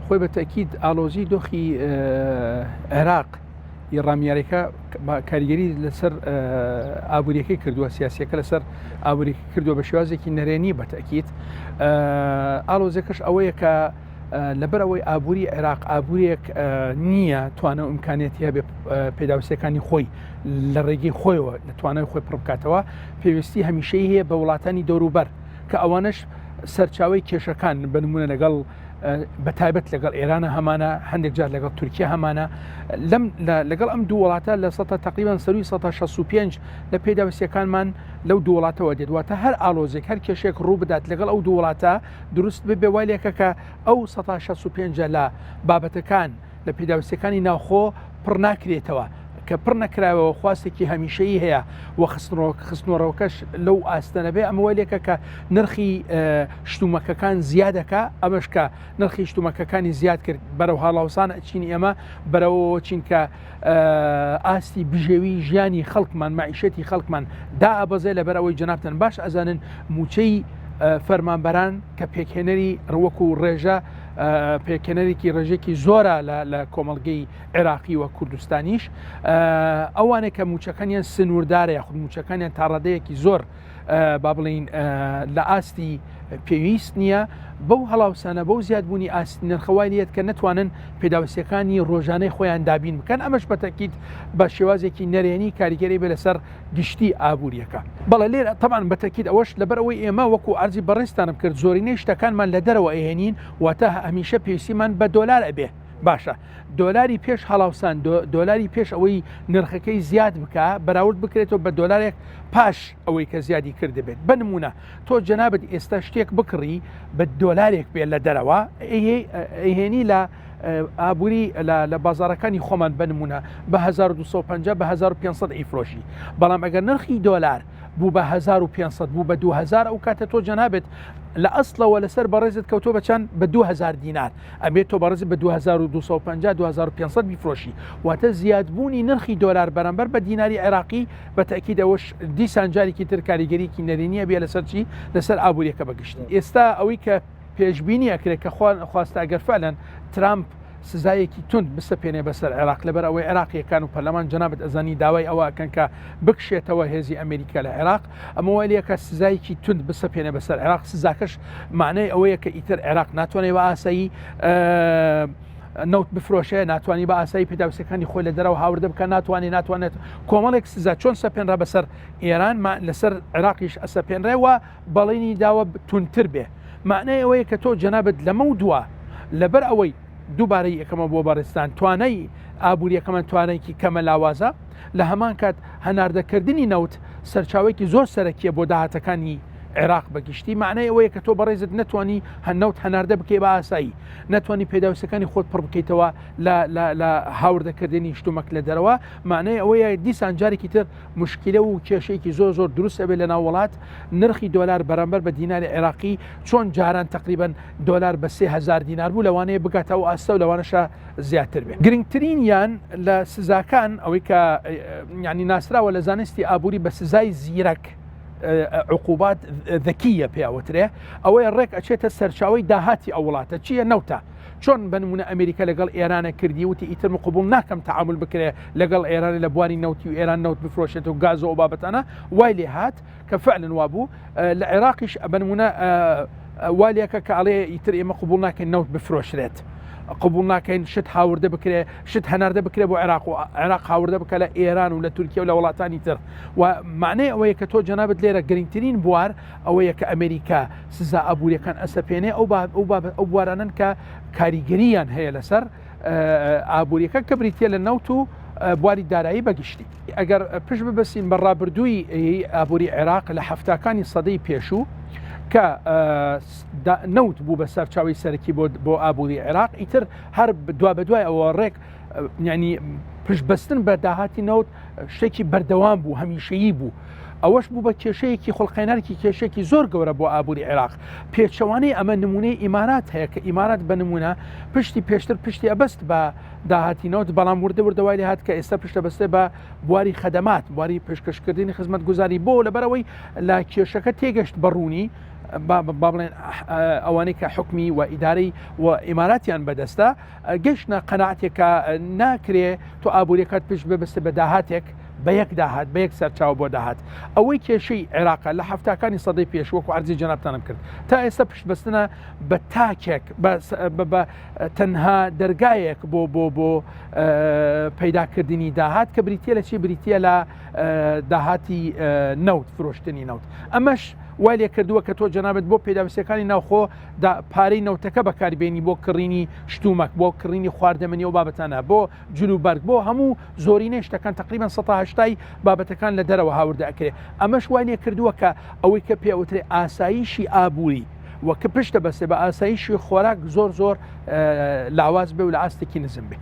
خۆی بە تەئکید ئاڵۆزی دۆخی عێراق ی ڕامیاریەکە کاریگەری لەسەر ئابوووریەکەی کردووە، سیاسیەکە لەسەر ئابووریەکە کردووە بە شێوازێکی نەرێنی بە تەئکید. ئاڵۆزیەکەش ئەوەیە کە لەبەر ئەوەی ئابووری عێراق ئابووریەک نییە توانە و ئیمکانیەتی هەبێ پێداویستیەکانی خۆی لە ڕێگەی خۆیەوە لە توانای خۆی پڕ بکاتەوە، پێویستی هەمیشەی هەیە بە وڵاتانی دەوروبەر کە ئەوانەش سەرچاوی کێشەکان بە نمونە لەگەڵ بە تایبەت لەگەڵ ئێرانە هەمانە، هەندێک جار لەگەڵ تورکیا هەمانە. لەم لەگەڵ ئەم دوو وڵاتە لە سەتا تقریبان سەروی 165 لە پێداویستیەکانمان لەو دوو وڵاتەوە دێت. واتە هەر ئالۆزێک هەر کێشێک ڕوو بدات لەگەڵ ئەو دوو وڵاتە دروست ببێ وای لێکە کە ئەو 165 لە بابەتەکان لە پێداویستیەکانی ناوخۆ پڕ ناکرێتەوە. کە پڕ نەکراوەوە خواستێکی هەمیشەیی هەیە و خستنەوەکەش لەو ئاستە نەبێ، ئەمە وای لێکە کە نرخی شتومەکەکان زیادەکە، ئەمەش کە نرخی شتومەکەکانی زیاد کرد بەرەو هاڵاوسان ئەچین، ئێمە بەرەوە چین کە ئاستی بژێوی ژیانی خەڵکمان، مەعیشەتی خەڵکمان دائەبەزێ. لەبەر ئەوەی جەنابتان باش ئەزانن موچەی فەرمانبەران کە پێکهێنەری ڕوەک و ڕێژە پێکهێنەرێکی ڕێژێکی زۆرە لە کۆمەڵگەی عێراقی و کوردستانیش، ئەوانێک کە موچەکانیان سنووردارە یاخود موچەکانیان تاڕادەیەکی زۆر با بڵین لە ئاستی پێویست نییە، بەو هەڵاوسانە بەو زیادبوونی ئاستی نرخە وای لێت کە نەتوانن پێداویستیەکانی ڕۆژانەی خۆیان دابین بکەن. ئەمەش بە تەکید بە شێوازێکی نەرێنی کاریگەری بێ لەسەر گشتی ئابووریەکە. بەڵێ لێرە تەبعەن بە تەکید ئەوەش لەبەر ئەوەی ئێمە وەکو عەرزی بەڕێزتانم کرد زۆرینەی شتەکانمان لە دەرەوە ئەهێنین، واتە هەمیشە پێویستیمان بە دۆلار ئەبێ. باشە دۆلاری پێش هەڵاوسان، دۆلاری پێش ئەوەی نرخەکەی زیاد بکا بەراورد بکرێتەوە بە دۆلارێک پاش ئەوەی کە زیادی کردبێت. بە نمونە تۆ جەنابت ئێستا شتێک بکڕی بە دۆلارێک بێ لە دەرەوە ئەیهێنی لە ئابووری لە بازارەکانی خۆمان بە نمونە بە 1250 بە 1500 ئەیفرۆشی، بەڵام ئەگەر نرخی دۆلار بوو بە 1500 بوو بە 2000 ئەو کاتە تۆ جەنابت لە ئەسڵەوە لەسەر بەڕێزت کەوتۆ بە چەند؟ بە 2000 دینار. ئەبێت تۆ بەڕێزت بە 2250 2500 بیفرۆشی. واتە زیادبوونی نرخی دۆلار بەرامبەر بە دیناری عێراقی بە تەئکید ئەوەش دیسان جارێکی تر کاریگەریی نەرێنی ئەبێ لەسەر چی؟ لەسەر ئابووریەکە بە گشتی. ئێستا ئەوەی کە پێشبینی ئەکرێت کە خوا خواستە ئەگەر فعلەن ترامپ سزایەکی توند بسەپێنێ بەسەر عێراق، لەبەر ئەوەی عێراقیەکان و پەرلەمان جەنابت ئەزانی داوای ئەوە ئەکەن کە بکشێتەوە هێزی ئەمریکا لە عێراق، ئەمە وای لێکا سزایەکی توند بسەپێنێ بەسەر عێراق. سزاکەش معنای ئەوەیە کە ئیتر عێراق ناتوانێت بە ئاسایی نەوت بفرۆشێ، ناتوانانی بە ئاسایی پێداویستەکانی خۆی لە دەرەوە هاوردە بکە، ناتوانێت ناتوانێت کۆمەڵێک سزا چۆن سەپێنرا بەسەر ئێران لەسەر عێراقیش ئەسەپێنرێ و بەڵێنی داوە توندتر بێ. معنای ئەوەیە کە تۆ جەنابت لەمە و دوا لەبەر ئەوەی دووبارەی یەکەمە بۆ بەڕێزتان توانای ئابووریەکەمان توانایکی کەمە لاوازە، لە هەمان کات هەناردەکردنی نەوت سەرچاوەیەکی زۆر سەرەکیە بۆ داهاتەکانی عێراق بە گشتی، معنای ئەوەیە کە تۆ بەڕێزت نەتوانی نەوت هەناردە بکەی بە ئاسایی، نەتوانی پێداویستەکانی خۆت پڕ بکەیتەوە لە هاوردەکردنی شتومەک لە دەرەوە، معنای ئەوەیە دیسان جارێکی تر مشکلە و کێشەیەکی زۆر زۆر دروست ئەبێت لە ناو وڵات. نرخی دۆلار بەرامبەر بە دیناری عێراقی چۆن جاران تقریبا دۆلار بە 3000 دینار بوو لەوانەیە بگاتە ئەو ئاستە و لەوانەشە زیاتر بێت. گرنگترینیان لە سزاکان ئەوەی کە ینی ناسراوە لە زانستی ئابووری بە سزای زیرەک، عقوبات ذەکیە پێوترێ، ئەوەیە ڕێک ئەچێتە سەرچاوی داهاتی ئەو وڵاتە چییە؟ نەوتە. چۆن بە نمونە ئەمریکا لەگەڵ ئێرانە کردی وتی ئیتر من قبول ناکەم تعامل بکرێ لەگەڵ ئێران لە بواری نەوتی و ئێران نەوت بفرۆشێت و گاز و بابەتانە، وای لێ هات کە فعلا وابوو. لە عێراقیش بە نمونە والێکە کە ئەڵێ ئیتر ئێمە قبول ناکەین نەوت بفرۆشرێت، قبول ناکەین شت هاوردە بکرێ، شت هەناردە بکرێ بۆ عێراق و عێراق هاوردە بکە لە ئێران و لە تورکیا و لە وڵاتانی تر. و معنای ئەوەیە کە تۆ جەنابت لێرە گرنگترین بوار ئەوەیە کە ئەمریکا سزا ئابووریەکان ئەسەپێنێ، ئەو بوارانەن کە کاریگەریان هەیە لەسەر ئابووریەکە کە بریتە لە نەوت و بواری دارایی بەگشتی. ئەگەر پشت ببەستین بە ڕابردووی ئابووری عێراق لە 70کانی سەدەی پێشوو کە نەوت بوو بە سەرچاوی سەرەکی بۆ ئابووری عێراق، ئیتر هەر دوا بەدوای ئەوە ڕێک ینی پشتبەستن بە داهاتی نەوت شتێکی بەردەوام بوو، هەمیشەیی بوو. ئەوەش بوو بە کێشەیەکی خوڵقێنەرکی کێشێکی زۆر گەورە بۆ ئابووری عێراق. پێچەوانەی ئەمە نمونەی ئیمارات هەیە کە ئیمارات بە نمونە پشتی پێشتر پشتی ئەبەست بە داهاتی نەوت، بەڵام وردە وردە وای لێهات کە ئێستا پشتە بەستێ بە بواری خەدەمات، بواری پێشکەشکردنی خزمەتگوزاری. بۆ لەبەرەوەی لە کێشەکە تێگەشت بە ڕوونی. با بڵێن ئەوانەی کە حکمی و ئیدارەی و ئیماراتیان بەدەستە گەشتە قەناعەتێکە ناکرێ تۆ ئابووریەکەت پشت ببەستە بە داهاتێک بە یەک داهات بە یەک سەرچاوە بۆ داهات ئەوەی کێشەی عێراقە لە هەفتاکانی سەدەی پێش وەکو عەرزی جەنابتانم کرد تا ئێستا پشت بەستنە بە تاکێک بە تەنها دەرگایەک بۆ بۆ بۆ پەیداکردنی داهات کە بریتە لە چی بریتە لە داهاتی نەوت فرۆشتنی نەوت ئەمەش وای لێ کردووە کە تۆ جەنابەت بۆ پێداویستەکانی ناوخۆ پارەی نەوتەکە بەکاربێنی بۆ کڕینی شتومەک بۆ کڕینی خواردەمەنی و بابەتانە بۆ جلوبەرگ بۆ هەموو زۆرینەی شتەکان تقریبان 180 بابەتەکان لە دەرەوە هاوردە ئەکرێ ئەمەش وای لێ کردووە کە ئەوەی کە پێوترێ ئاسایشی ئابووری و کە پشتە بەسێ بە ئاسایشی خۆراک زۆر زۆر لاواز بێ و لە ئاستێکی نزم بێ.